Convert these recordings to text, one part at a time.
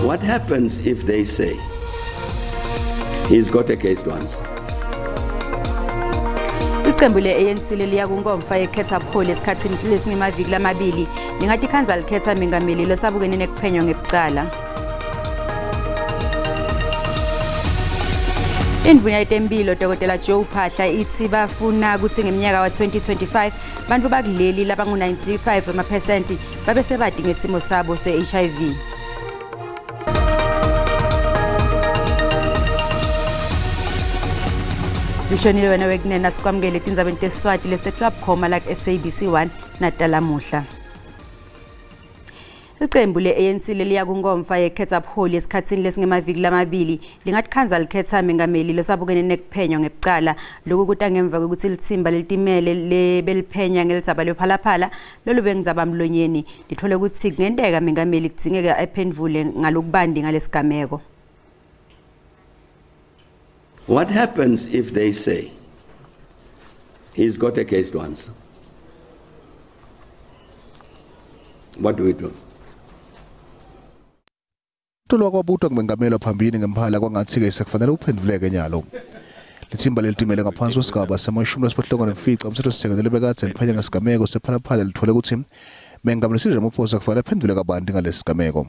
What happens if they say he's got a case to answer? Iqembu le-ANC leliya kunkomfa yekhetha buholi esikhathini lesingemaviki lamabili lingathi ikhanza likhetha mengameli losabukene nekuphenywa ngebucala. Indvuna yetempilo Dr. Joe Phahla ithi bafuna ukuthi ngeminyaka wa-2025 bantu bakuleli labangu-95 amaphesenti babe sebadi ngesimo sabo se-HIV. Lishonile wena wekunene, sikwamukele etindzabeni tesiswati lesitetfwa bukhoma la ku-SABC 1 natalamuhla. Iqembu le-ANC leliya kunkomfa yekhetha buholi esikhathini lesingemaviki lamabili lingathi likhetha mengameli lesabukene nekuphenywa ngebucala. Lokhu kuta ngemva kokuthi lithimba lelitimele lebeliphenya ngelitsaba lePhalaphala lolu bengidzaba mlonyeni lithole ukuthi kungenteka mengameli kudzingeka aphendvule ngalokubandi ngalesigameko. What happens if they say he's got a case to answer? What do we do? Tulwa kwabutwa kumengameli phambili ngemphala kwangathi-ke sekufanele uphendvuleke nyalo. Litsimba lelitimele ngaphansi kwesigaba sema-75 umthethosisekelo lebekadze liphenya ngesigameko sePhalaphala lithole ukuthi mengameli Cyril Ramaphosa kufanele aphendvule kabanti ngalesi sigameko.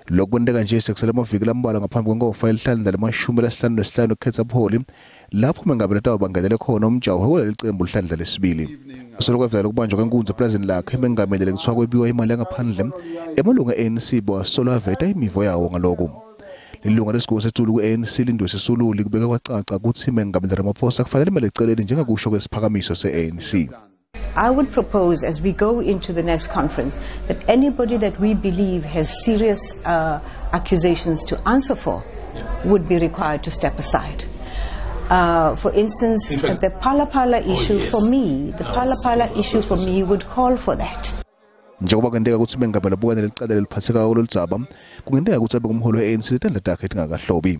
Lokhu kwenteka nje sekusele amaviki lambalwa ngaphambi kwenkomfa yelihlandla lema-55 ukukhetha buholi lapho mengameli atawubangenele khona umjaho kuleli cembu lihlandla lesibili. Solo kwevela ukubanjwa kwenkunzi epulazini lakhe mengameli lekuthiwa kwebiwa imali yangaphandle, emalunga e-ANC bosolo aveta imivo yawo ngaloku. Lilunga lesigungu setulu ku-ANC Lindiwe Sisulu likubeka kwacaca ukuthi mengameli Ramaphosa kufanele imele eceleni njengakusho kwesiphakamiso se-ANC. I would propose as we go into the next conference that anybody that we believe has serious accusations to answer for would be required to step aside. For instance, the Phala issue for me, the Phala issue for me would call for that. Njengoba kwenteka ukuthi mengameli abukane lelicala leliphathekayo loludzaba, kungenteka ukuthi abe ngumholi we-ANC letandla takhe tingakahlobi.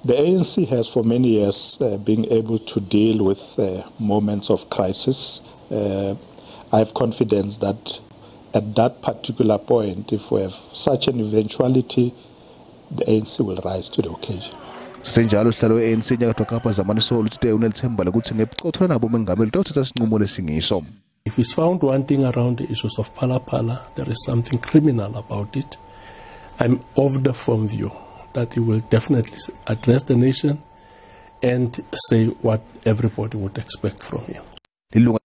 The ANC has for many years been able to deal with moments of crisis. I have confidence that at that particular point, if we have such an eventuality, the ANC will rise to the occasion. Senjalo sihlalo we-ANC enyakatfo Kapa Zamani Saul uthi unelithemba lokuthi ngebucotho nabo mengameli utawuthatha sinqumo lesingiso. If it's found wanting around the issues of Phala Phala, there is something criminal about it. I'm of the firm view that he will definitely address the nation and say what everybody would expect from him. Lilunga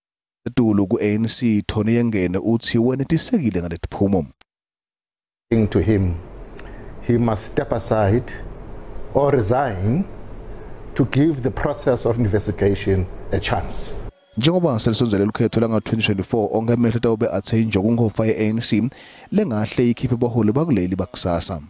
etulu ku-ANC Tony Yengene uthi wenetisekile ngaletiphumo. To him, he must step aside or resign to give the process of investigation a chance. Njengoba selisondzele lukhetho langa-2024 onke amehlo atawube athe injo kunkomfa ye-ANC lengahle ikhiphe baholi bakuleli bakusasa.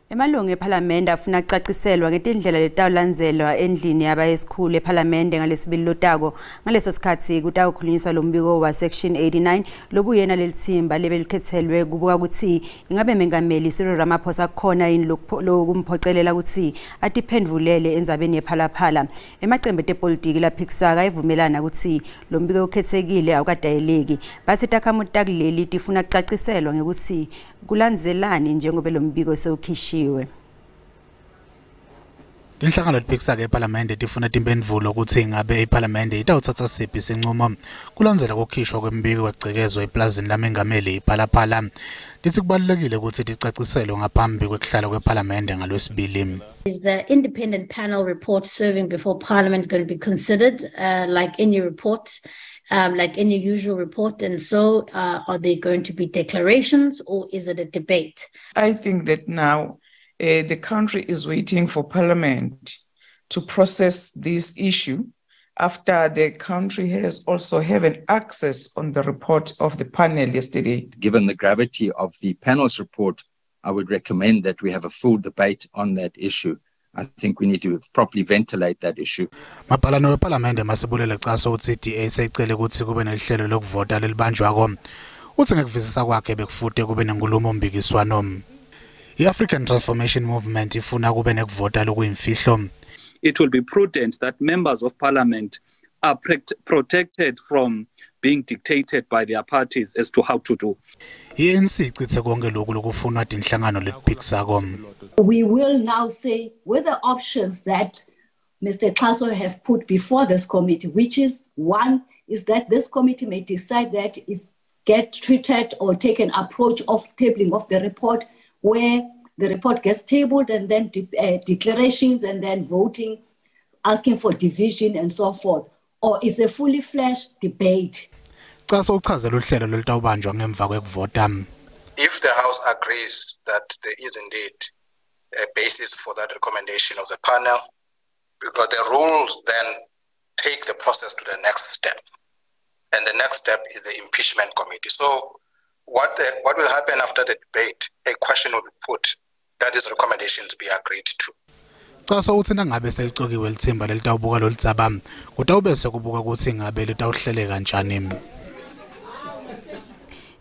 Emalungu ePhalamende afuna kucaciselwa ngetindlela letawulandzelwa endlini yabayesikhulu ePhalamende ngalesibili lotako. Ngaleso sikhathi kutawukhulunyiswa lo mbiko wa Section 89 lobuyena lelithimba lebelikhethelwe kubuka ukuthi ingabe mengameli Cyril Ramaphosa kukhona yini lokumphocelela ukuthi atiphendvulele endzabeni yePhalaphala. Emacembe etepolitiki laphikisaka ayivumelana ukuthi lo mbiko ukhethekile awukadayeleki. Bathi takhamuti takuleli tifuna kucaciselwa ngekuthi kulandzelani njengoba lo mbiko sewukhishiwe. Inhlangano lephikisaka ePhalamende tifuna timphendvulo ukuthi ingabe iPhalamende itawutsatsa siphi sinqumo kulandzela kukhishwa kwembiko wegcekezwa eplazini lamengameli iPhalaphala. Lithi kubalulekile ukuthi ticaciselwe ngaphambi kwekuhlala kwePhalamende ngalwesibili. Is the independent panel report serving before Parliament going to be considered like any report, like any usual report? And so are there going to be declarations or is it a debate? I think that now the country is waiting for Parliament to process this issue after the country has also having access on the report of the panel yesterday. Given the gravity of the panel's report, I would recommend that we have a full debate on that issue. I think we need to properly ventilate that issue. Mabhalane wePhalamende Masibulele Xaso uthi DA seyicele ukuthi kube nelihlelo lokuvota lelibanjwako. Uthi ngekuvisisa kwakhe bekufute kube nenkulumo mbikiswano. I-African Transformation Movement ifuna kube nekuvota lokuyimfihlo. It will be prudent that members of parliament are protected from being dictated by their parties as to how to do. I-ANC icitse konke lokhu lokufunwa tinhlangano letiphikisako. We will now say with the options that Mr. Xaso have put before this committee, which is one, is that this committee may decide that is get treated or take an approach of tabling of the report, where the report gets tabled and then declarations and then voting, asking for division and so forth, or is a fully fleshed debate. Xaso uchazela uhlelo lolutawubanjwa ngemva kwekuvota. If the House agrees that there is indeed a basis for that recommendation of the panel, because the rules then take the process to the next step. And the next step is the impeachment committee. So what will happen after the debate, a question will be put that these recommendations be agreed to. Xaso uthi nangabe selicokiwe litsimba lelitawubuka loludzaba kutawube sekubuka kutsi ngabe litawuhleleka kanjani.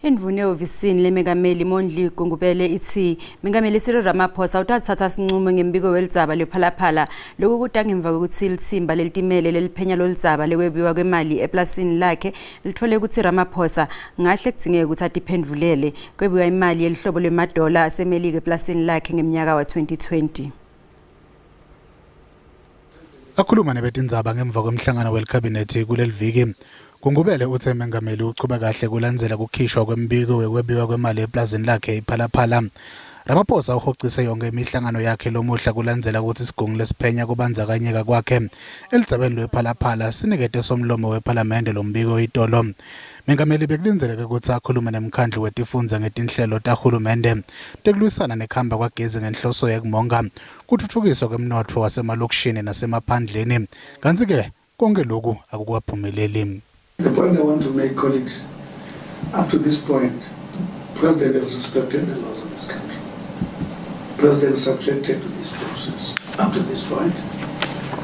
Indvuna ehhovisini lemengameli Mondli Gungubele itsi Mengameli Cyril Ramaphosa utathatha sinqumo ngembiko welidzaba lwePhalaphala. Lokhu kuta ngemva kwekutsi litsimba lelitimele leliphenya loludzaba lekwebiwa kwemali eplasini lakhe litfole kutsi Ramaphosa ngahle kudzingeke kutsi atiphendvulele kwebiwa imali yelihlobo lwemadola aseMelika eplasini lakhe ngemnyaka wa-2020. Akhuluma nebetindzaba ngemva kwemhlangano welikhabinethi kuleli viki, Gungubele uthe mengameli uchuba kahle kulandzela kukhishwa kwembiko wekwebiwa kwemali eplazini lakhe iPhalaphala. Ramaphosa uhocise yonke imihlangano yakhe lomuhla kulandzela kutsi sigungu lesiphenya kubandzakanyeka kwakhe elidzabeni lwePhalaphala sinikete somlomo wephalamende lombiko itolo. Mengameli bekulindzeleke kutsi akhulume nemkhandlu wetifundza ngetinhlelo tahulumende tekulwisana nekuhamba kwagezi ngenhloso yekumonga kutfutfukiswa kwemnotfo wasemalokishini nasemaphandleni, kantsi-ke konke loku akukaphumeleli. The point I want to make, colleagues, up to this point, President has respected the laws of this country. President is subjected to this process. Up to this point,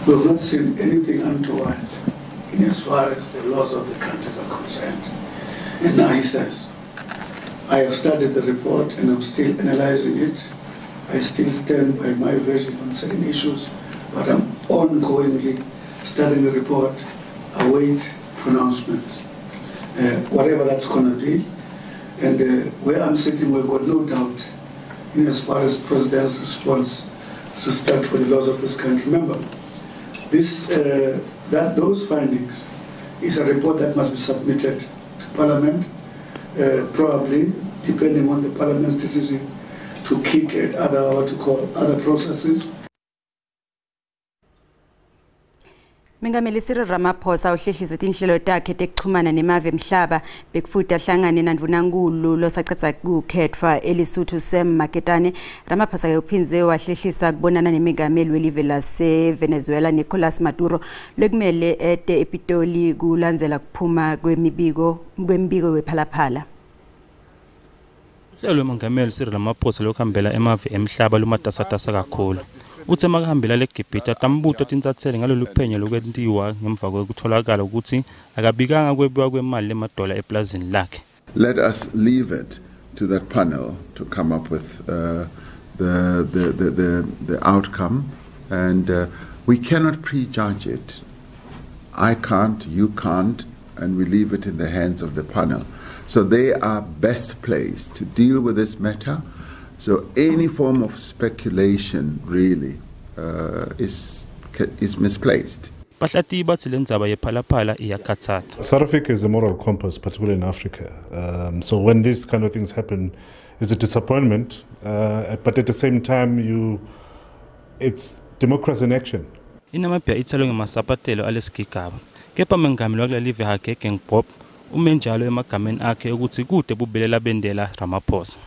we have not seen anything untoward in as far as the laws of the country are concerned. And now he says, I have studied the report and I'm still analyzing it. I still stand by my version on certain issues, but I'm ongoingly studying the report, await pronouncements, whatever that's going to be. And where I'm sitting, we've got no doubt in as far as President's response, respect for the laws of this country. Remember, this, those findings is a report that must be submitted to Parliament, probably depending on the Parliament's decision to kick at other, what to call, other processes. Mengameli Cyril Ramaphosa uhlehlise tinhlelo takhe tekuchumana nemave emhlaba bekufuthi ahlangane nandvunankulu losacedza kukhetfwa eLesotho Sam Maketane. Ramaphosa ke uphindze wahlehlisa kubonana nemengameli welive lase-Venezuela Nicolas Maduro lekumele ete ePitoli kulandzela kuphuma kwembiko wePhalaphala. Uhlelo lwemengameli Cyril Ramaphosa lokuhambela emave emhlaba lumatasatasa kakhulu. Uthe makahambela leGibhithe atambuto tintsatseli ngalolu phenyo lokwentiwa ngemva kwekutholakala ukuthi akabikanga kwebiwa kwemali lemadola eplazini lakhe. Let us leave it to that panel to come up with the outcome, and we cannot prejudge it. I can't, you can't, and we leave it in the hands of the panel. So they are best placed to deal with this matter. So any form of speculation really is misplaced. Bahlati bathi lendzaba yePhalaphala iyakhathatha. South Africa is a moral compass, particularly in Africa. So when these kind of things happen, it's a disappointment, but at the same time, it's democracy in action. INamibia ithelwe ngemasapatelo alesigigaba. Kepha mengameli wakulelive Hage Geingob ume njalo emagameni akhe ukuthi kude bubelela bendela Ramaphosa.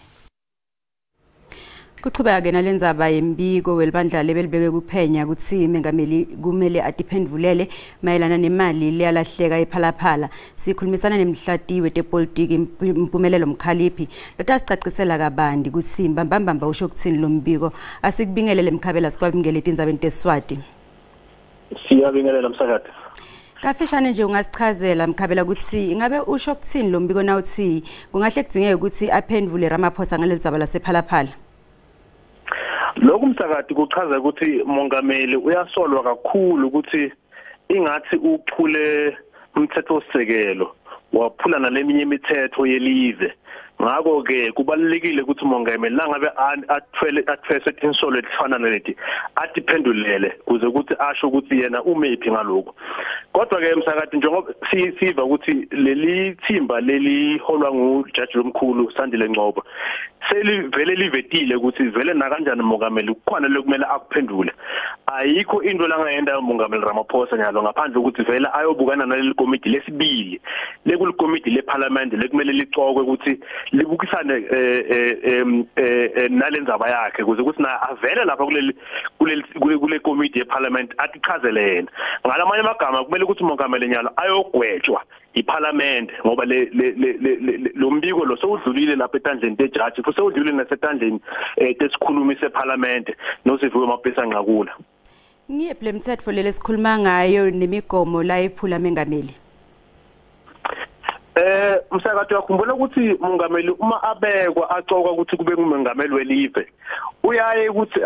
Kuchubeka ke nalendzaba yembiko welibandla lebelibeke kuphenya kutsi mengameli kumele atiphendvulele mayelana nemali leyalahleka ePhalaphala. Sikhulumisana nemhlati wetepolitiki Mpumelelo Mkhaliphi lotasicacisela kabanti kutsi mbambambamba usho kutsini lo mbiko. Asikubingelele Mkhabela, sikwabingele etindzabeni teSiswati. Siyabingelela msakade. Kafishane nje ungasichazela Mkhabela kutsi ingabe usho kutsini lo mbiko nawutsi kungahle kudzingeke kutsi aphendvule Ramaphosa ngalelidzaba lasePhalaphala? Lokhu msakade kuchaza ukuthi mongameli uyasolwa kakhulu ukuthi ingathi uphule umthethosisekelo Waphula naleminye imithetho yelive. Ngakho ke kubalulekile ukuthi umongameli nangabe athwele athwese tinsolo letifana naleti atiphendulele kuze ukuthi asho ukuthi yena umephi ngalokho. Kodwa ke msakade, njengoba siva ukuthi leli thimba leliholwa ngujaji lomkhulu Sandile Ngcobo selivele livetile ukuthi vele nakanjani umongameli kukhona lokumele akuphendule, ayikho into langayenda umongameli Ramaphosa nyalo ngaphandle ukuthi vele ayobukana naleli komiti lesibili lekulikomiti leParliament lekumele licokwe ukuthi libukisane nalendzaba yakhe ukuze ukuthi na avele lapha kuleli kuleli kule komiti yeParliament atichazele yena. Ngalamanye amagama, kumele ukuthi umongameli nyalo ayogwetshwa iParliament, ngoba le lo mbiko lo sewudlulile lapha etandleni tejaji futhi sewudlulile nasetandleni tesikhulumi seParliament noSiviwe Mapisa Nqakula. Ngiyephi lemithetho leli sikhuluma ngayo nemigomo la ephula mengameli? Msakato, uyakhumbula ukuthi umongameli uma abekwa, acokwa ukuthi kube ngumongameli welive, uyaye ukuthi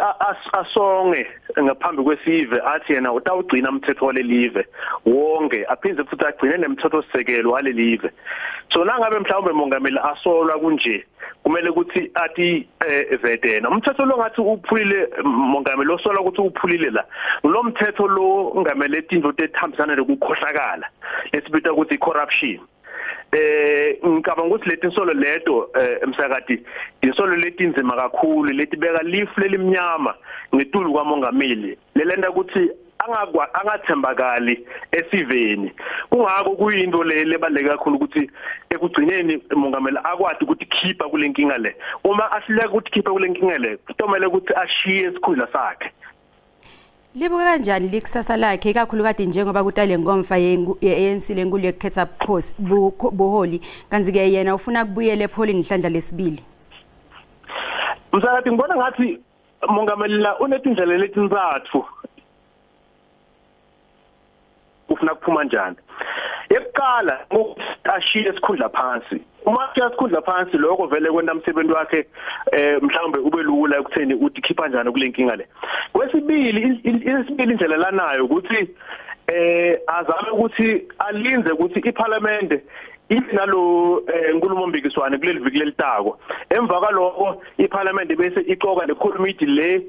asonge ngaphambi kwesive athi yena utawugcina umthetho walelive wonke, aphinde futhi agcine nemthetho sisekelo walelive. So nangabe mhlawumbe umongameli asolwa kunje, kumele ukuthi athi vedena umthetho lo ngathi uphulile mongameli osola ukuthi uphulile la, lo mthetho lo ngamele tintfo tethambisana lokukhohlakala lesibita ukuthi corruption. Ngicabanga ukuthi leti insolo leto, emsakati, insolo letinzima kakhulu letibeka lifu lelimnyama ngetulu kwamongameli, lelenda ukuthi angathembakali esiveni. Kungako kuyinto le lebaluleke kakhulu ukuthi ekugcineni umongameli akwati ukuthi khipha kule nkinga le. Uma ahluleka ukuthi khipha kule nkinga le, kutomele ukuthi ashiye isikhundla sakhe. Libuka kanjani likusasa lakhe, ikakhulukati njengoba kutale ngomfa ye-ANC lenkulu yekukhetha bukhosi buholi, kanti-ke yena ufuna kubuyela ebuholini ihlandla lesibili? Msakathi, ngibona ngathi mongameli la unetindlela letintsatfu ufuna kuphuma njani. Yekuqala, ashiye isikhundla phansi. Uma ashiya isikhundla phansi, lokho vele kwenta umsebenzi wakhe mhlawumbe ube lula ekutheni uthi khipha njani kule nkinga le. Kwesibili, isibili indlela lanayo ukuthi azame ukuthi alinze ukuthi iParliament ibe nalo nkulumo mbikiswane kuleli viki lelitako. Emva kwaloko iParliament bese icoka le committee le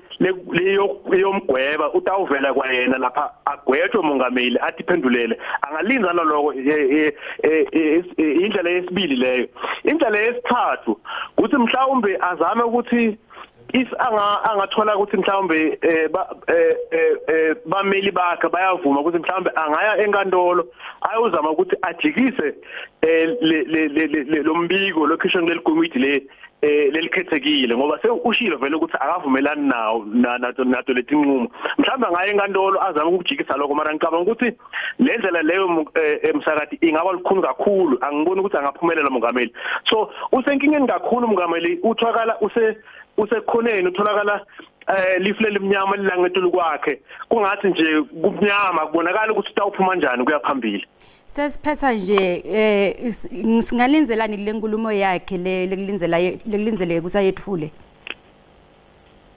leyomgweba, utawuvela kwayena lapha agwetshwe mongameli athi phendulele. Angalinza naloko, indlela yesibili leyo. Indlela yesithathu ukuthi mhlawumbe azame ukuthi if angathola ukuthi mhlawumbe bameli bakhe bayavuma ukuthi mhlawumbe angaya enkantolo ayozama ukuthi ajikise le lo mbiko lokhishwe kuleli komiti le lelikhethekile, ngoba sewushilo vele ukuthi akavumelani nawo nato letinqumo. Mhlawumbe angaya enkantolo azame ukujikisa lokho, mara ngicabanga ukuthi le ndlela leyo, emsakati, ingaba lukhulu kakhulu. Angiboni ukuthi angaphumelela mongameli. So usenkingeni kakhulu mongameli, uthwakala usekhoneni, utholakala lifu lelimnyama lilangetulu kwakhe, kungathi nje kumnyama, kubonakala ukuthi utawuphuma kanjani kuya phambili. Sesiphetha nje, singalinzelani kule nkulumo yakhe le lekulindzeleke ukuthi ayethule?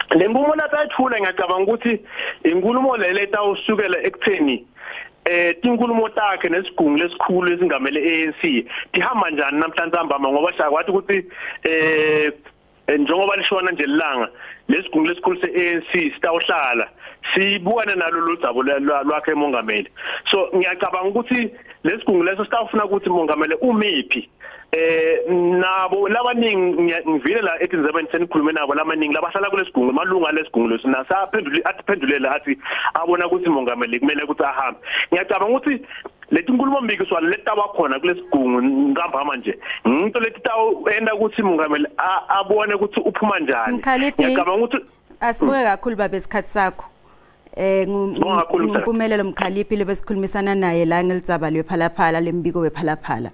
Le nkulumo latayethula, ngiyacabanga ukuthi inkulumo le etawusukela ekutheni tinkulumo takhe nesigungu lesikhulu esingamele ANC tihamba njani namhlanje ntambama, ngoba siyakwati ukuthi njengoba lishona nje ilanga, lesigungu lesikhulu se-ANC sitawuhlala sibukane nalo lodzabo lwakhe mongameli. So ngiyacabanga ukuthi lesigungu leso sitawufuna ukuthi mongameli umiphi. Nabo labaningi ngivile la etinzebeni senikhulume nabo, lamaningi labahlala kulesigungu, malunga lesigungu leso nasaphendule athi athi abona ukuthi mongameli kumele ukuthi ahambe. Ngiyacabanga ukuthi leti nkulumo mbikiswano letaba khona kulesigungu ntambama nje ngito leti tawenda ukuthi mongameli abone ukuthi uphuma njani. Ngiyacabanga ukuthi asibuke kakhulu babe isikhathi sakho. Ngumpumelelo Mkhaliphi lebesikhulumisana naye la ngelitsaba lwePhalaphala, lembiko wePhalaphala.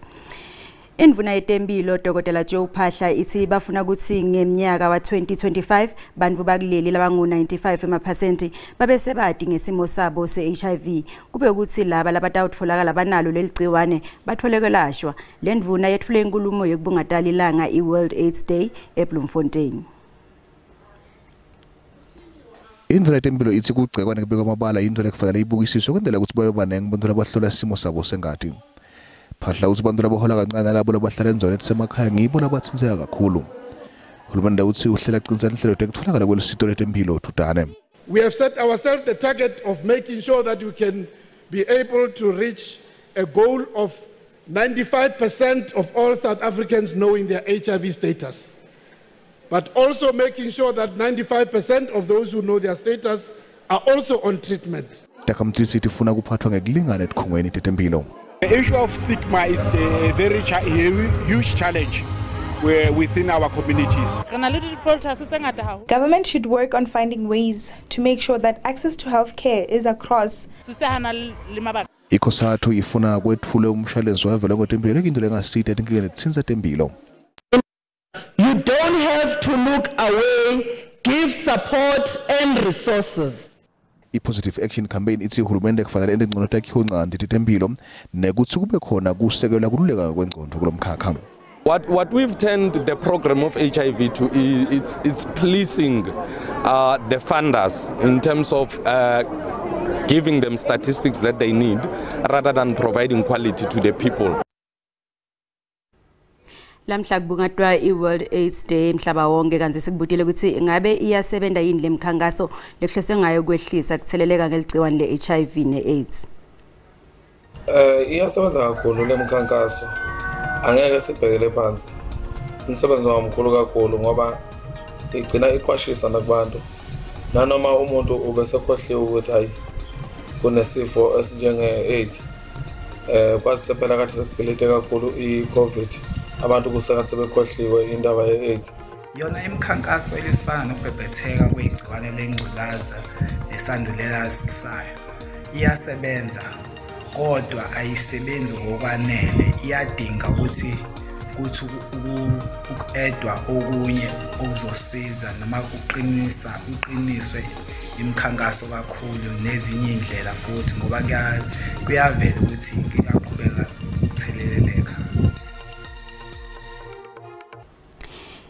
Indvuna yetempilo Dr. Joe Phahla ithi bafuna ukuthi ngeminyaka wa-2025 bantfu bakuleli labangu-95 emaphasenti babe sebati ngesimo sabo se-HIV, kube ukuthi laba labatawutfolakala banalo leli gciwane bathole kwelashwa. Le ndvuna yetfule inkulumo yokubungatali ilanga i-World AIDS Day eBloemfontein. Indlela yetempilo ithi kugcekwa nekubekwa amabala yinto lekufanele ibukisiswe kwendlela ukuthi bayoba nengi bantfu labahlola simo sabo sengati. Phahla utsi bantfu labahola kancane nalabo labahlala endzaweni letisemakhaya ngibo labatsintseka kakhulu. Hulumende utsi uhlela kucinisa tinhlelo tekutfolakala kwelusito lwetemphilo dvutane. We have set ourselves the target of making sure that we can be able to reach a goal of 95% of all South Africans knowing their HIV status, but also making sure that 95% of those who know their status are also on treatment. Takhamiti tifuna kuphathwa ngekulingana etikhungweni tetemphilo. The issue of stigma is a very huge challenge within our communities. Government should work on finding ways to make sure that access to healthcare is across. iCOSATU ifuna kwetfule umshwalensi wavelonkhe wetemphilo into lengasita etinkingeni letitsintsa temphilo. You don't have to look away, give support and resources. I-Positive Action Campaign itsi hulumende kufanele ente ncono takhiwonchanti tetemphilo nekutsi kube khona kusekelwa kululeka kwengcondvo kulomkhakha. What we've turned the program of HIV to, it's pleasing the funders in terms of giving them statistics that they need rather than providing quality to the people. Lamhla kubungatwa i-World AIDS Day emhlaba wonke kantsi sikubutile kutsi ngabe iyasebenta yini lemkhankaso lekuhlose ngayo kwehlisa kutheleleka ngeligciwane le-HIV ne-AIDS. Iyasebenza kakhulu lemkhankaso. Angeke sibhekele phansi. Umsebenzi wamkhulu kakhulu ngoba igcina iqwashisa nakubantu. Nanoma umuntu ubesekhohliwe ukuthi hayi kunesifo esinjenge-AIDS. Kwazise phela kade sekuphelete kakhulu i-COVID. Abantu kusengathi sebekhohliwe indaba ye-AIDS. Yona imikhankaso elisana nokubhebhetheka kwegciwane lengculaza nesandulela sayo iyasebenza, kodwa ayisebenzi ngokwanele. Iyadinga ukuthi kuthi uku-edwa okunye okuzosiza noma uqiniswe imikhankaso kakhulu nezinye iy'ndlela futhi, ngoba kuyavela ukuthi kuyaqhubeka ukutheleleka.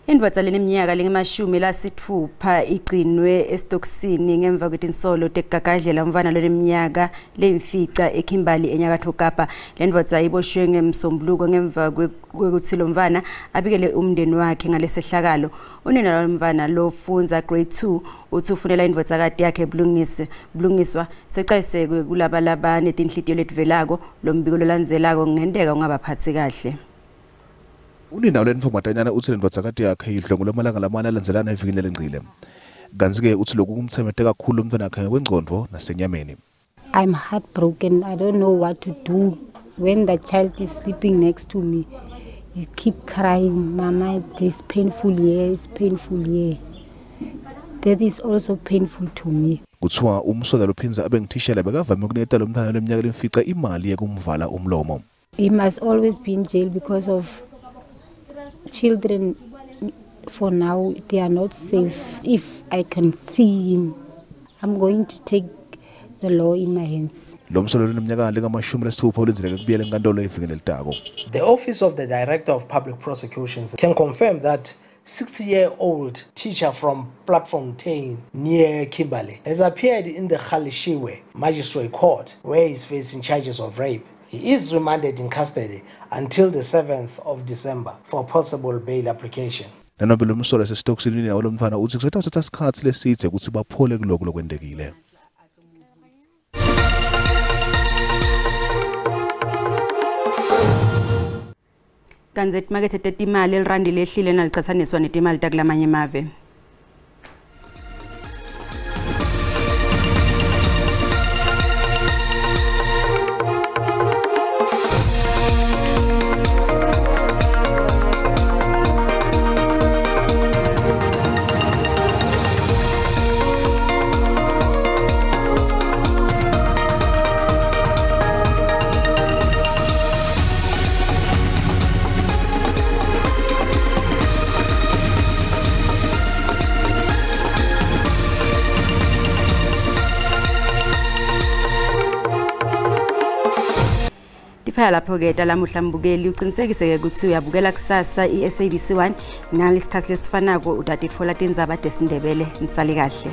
Indvodza leneminyaka lengama-60 igcinwe esitokisini ngemva kwetinsolo tekugagadlela umfana loneminyaka leyimfica eKimberley eNyakatfo Kapa. Lendvodza iboshwe ngemsombuluko ngemva kwekutsi lo mfana abikele umndeni wakhe ngalesehlakalo. Unina lomfana lofundza grade 2 uthi ufunela indvodzakati yakhe bulungiswa secwayisekwe kulaba labanetinhlitiyo letivelako. Lombiko lolandzelako kungenteka ungabaphatsi kahle. Unina lentfombatanyana utsi lendvodzakati yakhe idlwengulwe emalanga lamane alandzelana evikini lelengcile. Kantsi-ke utsi loku kumtsemete kakhulu umntwana wakhe ngekwengcondvo nasenyameni. I'm heartbroken. I don't know what to do when the child is sleeping next to me. He keep crying, Mama, this painful year is painful year. That is also painful to me. Kuthiwa umsolwa lophindze abe nguthishela bekavame kuniketa lo mntwana leminyaka lemfica imali yekumvala umlomo. He must always be in jail because of children. For now, they are not safe. If I can see him, I'm going to take the law in my hands. Lo msolwa loneminyaka lengama-60 ulindzeleke kubuyela enkantolo evikini lelitako. The Office of the Director of Public Prosecutions can confirm that 60-year-old teacher from Platfontein near Kimberley has appeared in the Khalishiwe Magistrate Court, where he is facing charges of rape. He is remanded in custody until the 7th of December for possible bail application. Nanobe lo msolwa esesitokisini nawo lo mfana utsi kusetawutsatsa sikhatsi lesidze kutsi baphole kuloko lokwentekile. Kantsi etimakethe tetimali elirandi lehlile nalicatsaniswa netimali takulamanye emave. Phela lapho-ke talamuhla mbukeli ucinisekise-ke kutsi uyabukela kusasa i-SABC 1 ngalesikhatsi lesifanako utatitfola tindzaba tesiNdebele. Nisale kahle.